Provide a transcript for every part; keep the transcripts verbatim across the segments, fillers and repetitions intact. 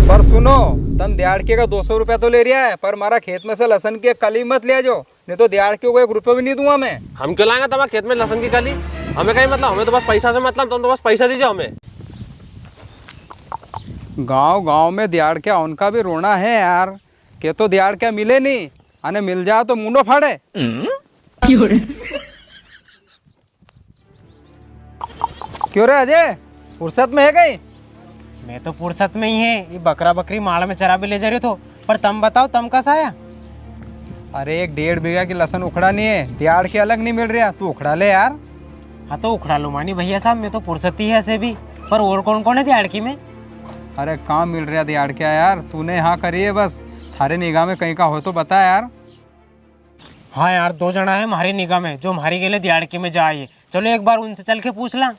पर सुनो, तम दिहाड़की का दो सौ रुपया तो ले रिया है, पर मारा खेत में से लसन की एक कली मत ले जो, नी तो दिहाड़की को एक रुपयो भी नी दूंगा मैं। हम क्यों लांगा तमारे खेत में लसन की कली? हमें कई मतलब, हमें तो बस पैसा से मतलब, तम तो बस पैसा दीजो हमें। गांव गांव में दिहाड़क्या होन का भी रोना है यार, के तो दिहाड़क्या मिले नी, अने मिल जाए तो मुंडो फाड़े। क्यों रे अजय, फुर्सत में है कई? मैं तो फुर्सत में ही है, ये बकरा बकरी माल में चराबे ले जा रियो थो, पर तम बताओ, तम कसा आया? अरे, एक डेढ़ बीघा की लसन उखड़ानी है, दिहाड़की अलग नी मिल रिया, तू उखड़ा ले यार। हाँ, तो उखड़ा लूँ मानी भैया साहब, मैं तो फुर्सत ही है ऐसे भी, पर और कौन कौन है दिहाड़की में? अरे, कां मिल रिया दिहाड़क्या यार, तूने हाँ करी है बस, थारे निगाह में कई का हो तो बता यार। हाँ यार, दो जना है म्हारी निगाह में, जो म्हारी गेले दिहाड़की में जाए। चलो एक बार उनसे चल के पूछ ला।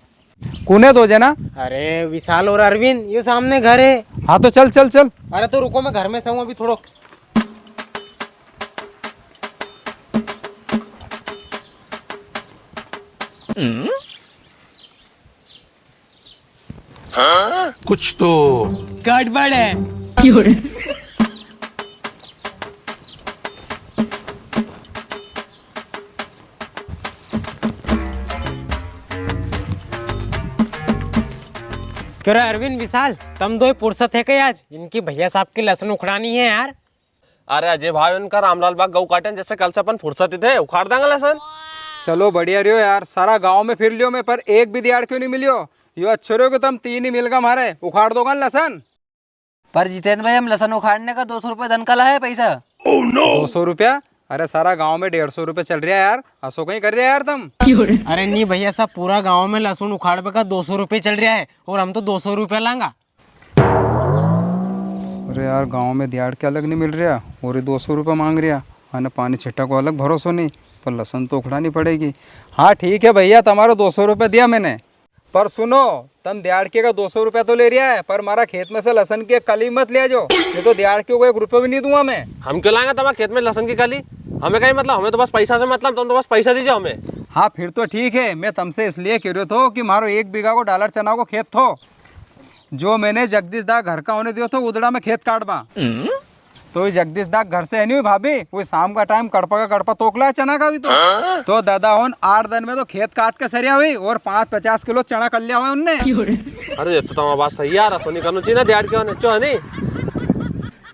कुण है दो जना? अरे विशाल और अरविंद, यो सामने घर है। हाँ तो चल, चल, चल। अरे तो रुको, मैं घर में से हूँ अभी थोड़ो। कुछ तो गड़बड़ है। क्यों रे अरविंद, विशाल, तम दोई फुर्सत है कई आज? इनकी भैया साहब की लसन उखड़ानी है यार। अरे अजय भाई, उनका रामलाल बा गऊ काटे, जैसे कल से अपन फुर्सत ही थे, उखाड़ देंगा लसन। चलो बढ़िया रियो यार, सारा गांव में फिर लियो मैं, पर एक भी दिहाड़क्यो नी मिल्यो। यो अच्छो रियो कि तम तीन ही मिल गा म्हारे, उखाड़ दोगा नी लसन। पर जितेन भाई, हम लसन उखाड़ने का दो सौ रुपया दन का लाया है पैसा। दो सौ रुपया? अरे सारा गांव में डेढ़ सौ रुपया चल रिया है यार, असो कई कर रिया है यार तम। अरे नी भैया साहब, पूरा गांव में लसन उखाड़बे का दो सौ रुपया चल रिया है और हम तो दो सौ रुपया लांगा। अरे यार, गांव में दिहाड़क्या अलग नी मिल रिया और ये दो सौ रुपया मांग रिया, अने पानी छिट्टा को अलग भरोसो नी, पर लसन तो उखड़ानी पड़ेगी। हाँ ठीक है भैया, तमारा दो सौ रुपया दिया मैंने, पर सुनो, तम दिहाड़क्या का दो सौ रुपया तो ले रिया है, पर मारा खेत में से लसन की एक कली मत ले जो, नी तो दिहाड़क्या को एक रुपयो भी नी दूंगा मैं। हम क्यों लांगा तमारा खेत में लसन की कली? हमें कई मतलब, हमें तो बस पैसा से मतलब, तम तो बस पैसा दीजो हमें। हाँ फिर तो ठीक है, मैं तमसे इसलिए कई रियो थो कि मारो एक बीघा को डालर चना को खेत थो, जो मैंने जगदीश दा घर का होने दियो थो उदड़ा में खेत काटबा। तो ये जगदीश दा घर से है नी हुई भाभी, वो शाम का टाइम कड़पा का कड़पा तोक लाया चना का भी तो। तो दादा होन आठ दन में तो खेत काट के सरिया हुई और पाँच पचास किलो चना कर लिया हुआ उनने। अरे ये तो तमारी बात सही है यार, असो नी करनो चाहिए ना दिहाड़क्या होने, चो है नी?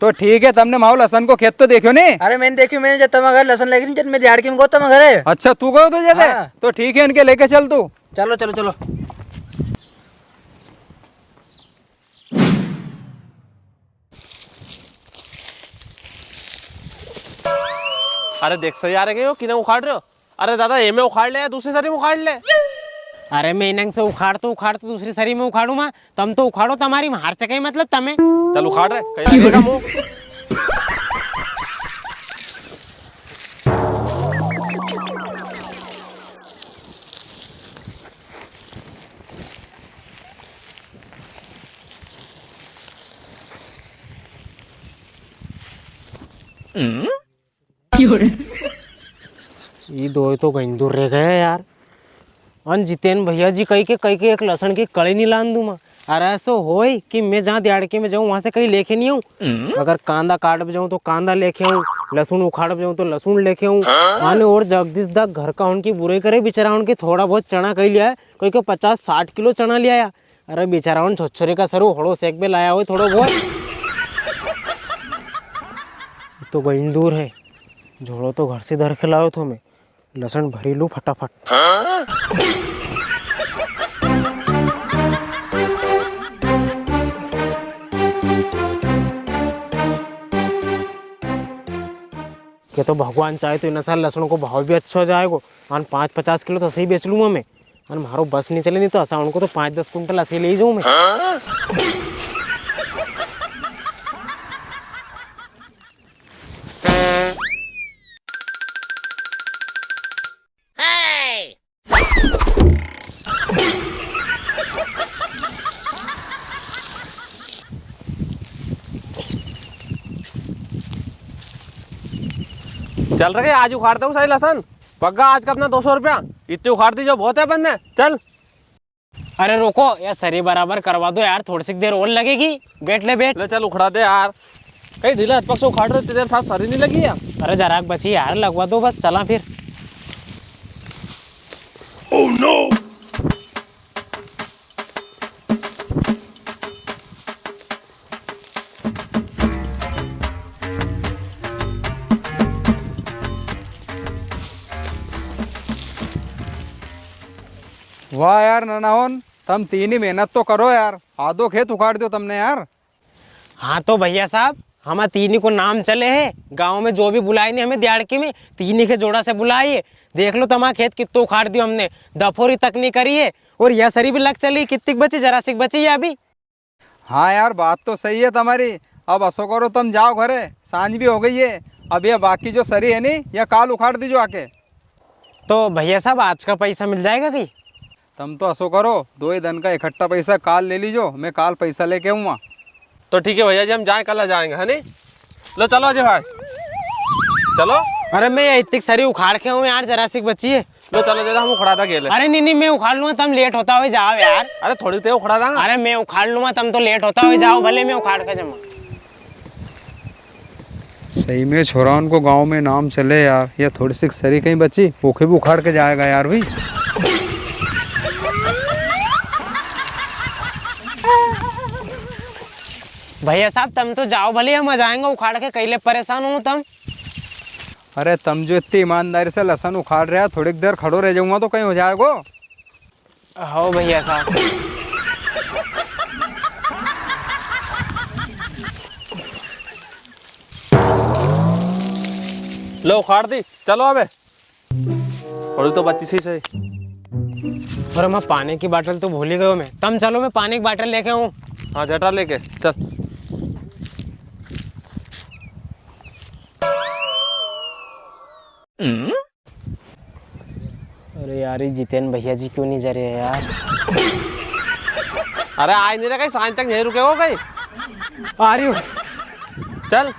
तो ठीक है, तमने माओ लसन को खेत तो देख्यो नी? अरे मैंने देख्यो, मैंने जब तमारे घर लसन लगी नी, जब मैं दिहाड़की में गो तमारे घरे। अच्छा तू गयो तो जदे? हाँ। तो ठीक है, इनके लेके चल तू। चलो चलो चलो। अरे देख सो यार, के यो किने उखाड़ रियो? अरे दादा, ये में उखाड़ ले या दूसरी सरी में उखाड़ ले। अरे मैं इनांग से उखाड़ तो उखाड़ तो दूसरी सरी में उखाड़ू माँ, तम तो उखाड़ो, तमारी म्हार से कई मतलब तमे। चल उखाड़ रे, कई लगेगा मुंह। ई दोई तो घणी दूर रह गया यार। अन जितेन भैया जी कई के, कई के एक लसण की कली नी लान दूं मैं। अरे ऐसो होय कि मैं जहाँ दिहाड़के में जाऊँ, वहाँ से कई लेके नी आऊँ। अगर कांदा काटब जाऊँ तो कांदा लेके आऊँ, लसुन उखाड़ब जाऊँ तो लसुन लेके आऊँ। आने और जगदीश दा घर का उनकी बुराई करे, बेचारा उनके थोड़ा बहुत चना कई लिया है, कोई के पचास साठ किलो चना लिया है। अरे बेचारा उन छोरा छोरी का सरू होड़ो सेक पे लाया हो थोड़ो बहुत। तो गई दूर है, झोलो तो घर से धर के लायो थो मैं। लसण भरी लूं फटाफट। के तो भगवान चाहे तो इन साल लसण को भाव भी अच्छो जाएगो। अन पाँच पचास किलो तो असे ही बेच लूंगा मैं। अन म्हारो बस नी चले, नी तो असा उनको तो पाँच दस कुंटल असे ही ले जाऊं मैं। चल रखे, आज उखाड़ दो सारी लसन। पक्का आज का अपना दो सौ रुपया, इतने उखाड़ दीजो, बहुत है अपन ने। चल। अरे रुको, या सरी बराबर करवा दो यार, थोड़ी सी देर और लगेगी। बैठ ले, बैठ। ले चल, उखड़ा दे यार। कई ढीला हाथ पग से उखाड़ रहे, तेरे साथ सरी नी लगी यार। अरे जराक बची यार, लगवा दो बस, चला फिर। Oh no! वाह यार ननाहोन, तम तीनी मेहनत तो करो यार, आधो खेत उखाड़ दियो तमने यार। हाँ तो भैया साहब, हमार तीनी को नाम चले है, गांव में जो भी बुलाए नी हमें दिहाड़की में, तीनी के जोड़ा से बुलाए। देख लो तमारा खेत कित्तो उखाड़ दियो हमने, दफोरी तक नी करी है, और या सरी भी लग चली, कित्ती बची, जरासिक बची है अभी। हाँ यार, बात तो सही है तमारी। अब असो करो, तम जाओ घरे, सांझ भी हो गई है। अब ये बाकी जो सरी है नी, या काल उखाड़ दीजो आके। तो भैया साहब, आज का पैसा मिल जाएगा कई? तम तो असो करो, दो ही दन का इकट्ठा पैसा काल ले लीजो, मैं काल पैसा लेके आऊँगा। तो ठीक है भैया जी, हम जाए, कल आ जाएंगे, है नी? लो चलो अजय भाई, चलो। अरे मैं ये इतनी सारी उखाड़ के हूँ यार, जरासिक बची है। लो चलो, जरा हम उखड़ा था गेले। अरे नी नी, मैं उखाड़ लूंगा, तम लेट होता हो जाओ यार। अरे थोड़ी देर उखड़ा था। अरे मैं उखाड़ लूंगा, तम तो लेट होता हो जाओ, भले मैं उखाड़ के जमा। सही में छोरा उनको गांव में नाम चले यार, या थोड़ी सी सरी कई बची, ओके भी उखाड़ के जाएगा यार भाई। भैया साहब, तम तो जाओ भले, हम आ जाएंगे उखाड़ के, कई ले परेशान हो तम। अरे तम जो इतनी ईमानदारी से लसन उखाड़ रहा है, थोड़ी देर खड़ो रह जाऊंगा तो कई हो जाएगो। हो भैया साहब। लो उखाड़ दी, चलो अबे। और तो बची सी सही। अरे मैं पानी की बाटल तो भूल ही गयो मैं। तम चलो, मैं पानी की बाटल लेके आऊँ। हाँ, जटा लेके चल। अरे यार, ये जितेन भैया जी क्यों नी जा रहे हैं यार? अरे आज नी रे, कई सांझ तक यहीं रुकेगो कई? आ रही हूँ। चल।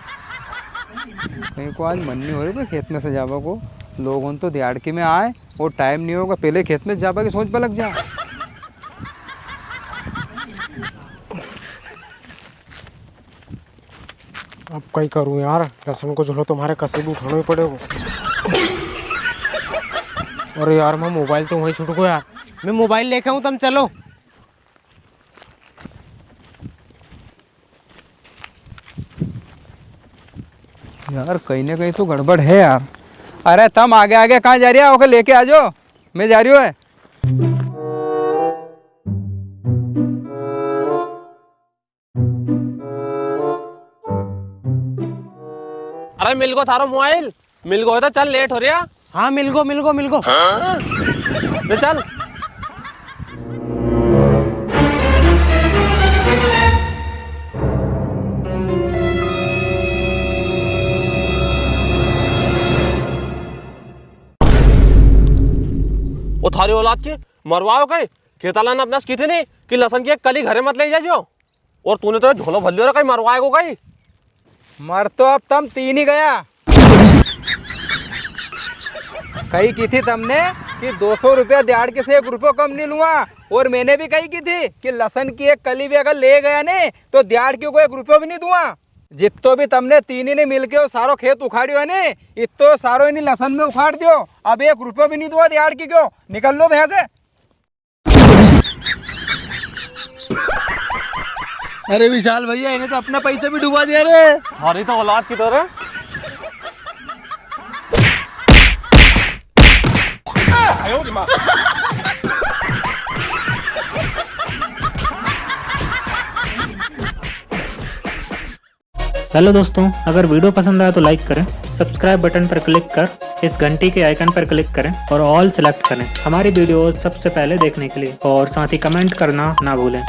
कई को आज मन नी हो रही भाई खेत में से जावा को। लोगों तो दिहाड़की में आए और टाइम नी होगा, पहले खेत में जावा की सोच पे लग जा। अब कई करूँ यार, लसन को झोलो तो म्हारे कसे भी उठानो ही पड़ेगो। अरे यार, मैं मोबाइल तो वहीं छूट गयो यार। मैं मोबाइल लेके आऊँ, तम चलो। यार, कई ना कई तो गड़बड़ है यार। अरे, तम आगे आगे कहाँ जा रिया हो? ओके लेके आ जाओ, मैं जा रियो हूँ। अरे मिल गो थारो मोबाइल, मिल गो तो चल, लेट हो रिया। हाँ मिल गो, मिल गो, मिल गो। ले चल। ओ थारी औलाद के मरवाओ कई, खेताला ने अपना की थी नी कि लसन की एक कली घरे मत ले जाजो। और तूने तो झोलो भर लियो रे, कई मरवाएगो कई? मर तो अब तम तीन ही गया। कही की थी तमने कि दो सौ रुपया दिहाड़की से एक रुपयो कम नी लूंगा, और मैंने भी कही की थी कि लसन की एक कली भी अगर ले गया नी तो दिहाड़की को एक रुपयो भी नी दूंगा। जित्तो भी तमने तीन ही ने मिलके वो सारो खेत उखाड़ियो है नी, इत्तो सारो इनी लसन में उखाड़ दियो। अब एक रुपयो भी नी दूंगा दिहाड़की को। निकल लो तो यहाँ से। अरे विशाल भैया, इन्हें तो अपना पैसा भी डुबा दिया रे। थारी तो औलाद की तो रे। Hello दोस्तों, अगर video पसंद आया तो like करें, subscribe button पर click कर इस घंटी के icon पर click करें और all select करें हमारी videos सबसे पहले देखने के लिए, और साथ ही comment करना ना भूलें।